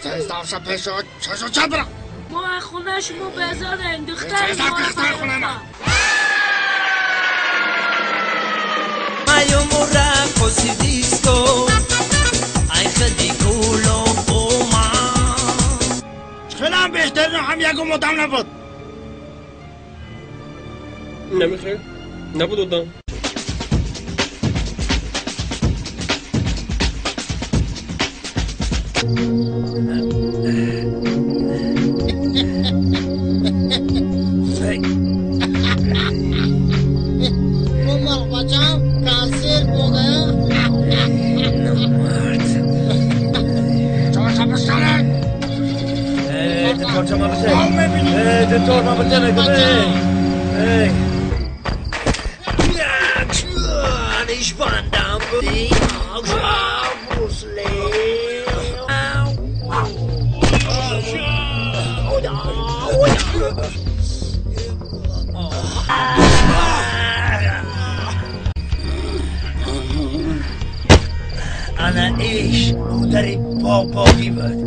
Тез пешо чашо чабра. Мо хона шумо безорем, духтари мо. Mayo morraco si disco, ay ridículo oma. خیلی بهتر هم یکم مدام نبود. نمیخوای؟ نبود آدم. بچم کنسل بوده. نامرد. چهارشنبه شنبه. چهارشنبه بشه. چهارشنبه بشه. Ich wandern انا ایش مادری بابایی بود.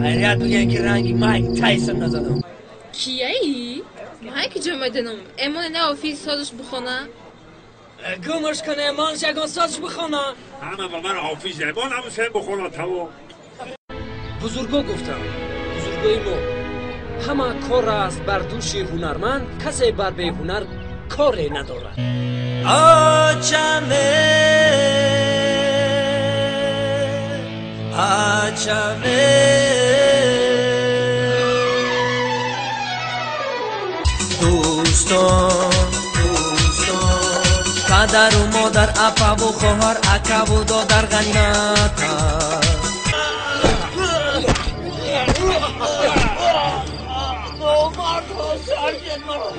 خیریت بگن که رنگی مایک تایسون نزدم. کیایی؟ مایک جا میدونم. امون نه آفیس سازش بخونه. گمش کنه امانش یکان سازش بخونه. همه با من حافظ امان همون سه بخونه تمام. بزرگا گفتم، بزرگای ما همه کار است بر دوش هنرمند، کسی بر به هنر کاری ندارد. آچمه آچمه دوستان دوستان پدر و مادر اپا و خواهر اکا و دادر غنیمت. نامردها سرگرد مرا.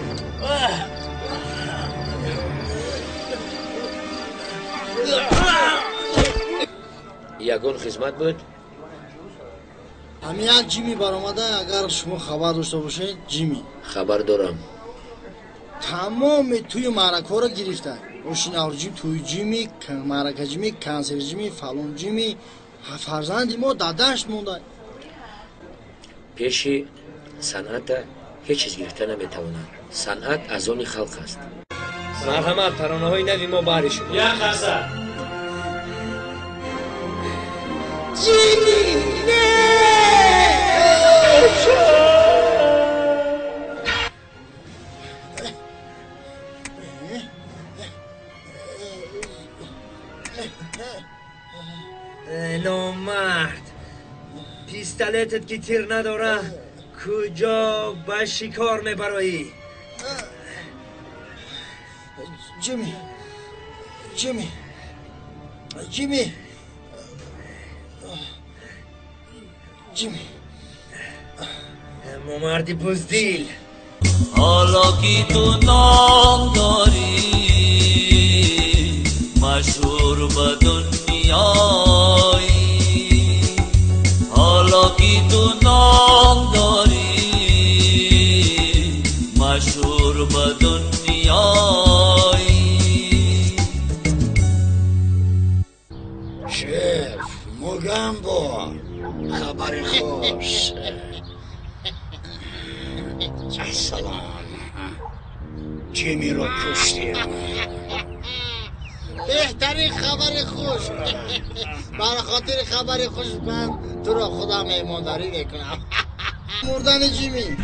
یگان خدمت بود؟ همین یک جیمی برآمده، اگر شما خبر داشته باشید. جیمی خبر دارم. تمام توی معرکه را گرفته. اوشین جیم توی جیمی، معرکه جیمی، کنسر جیمی، فلان جیمی. فرزند ما داداش مونده. پیشی صنعت هیچ چیز گرفته نمیتواند. صنعت از آن خلق است. مرحمت ترانه های نوی ما بهر شما. یک خسته جیمی نه. نامرد، پیستلتت که تیر نداره کجا به شکار میبرایی؟ جیمی جیمی جیمی جیمی ممردی بزدیل. حالا که تو نام داری مشهور به دنیایی، حالا که تو نام داری مشهور به دنیایی. شف موگامبو خبر خوش. السلام. جیمی رو کشتیم. بهترین خبر خوش. برای خاطر خبر خوش من تو را خدا مهمانداری میکنم. مردن جیمی.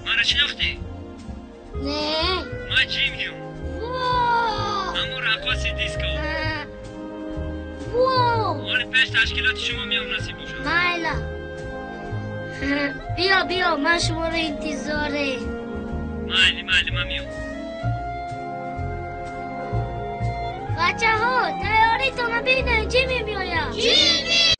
مرا شناختی؟ نه. من جیمیم. همون رقاص دیسکو. مال پیش تشکیلات شما میام نصیب باشم. مایلا بیا بیا، من شما رو انتظاره. مایلی مایلی من میام. Бачаҳо, тайёритонро бинед, Ҷимми меояд. Ҷимми!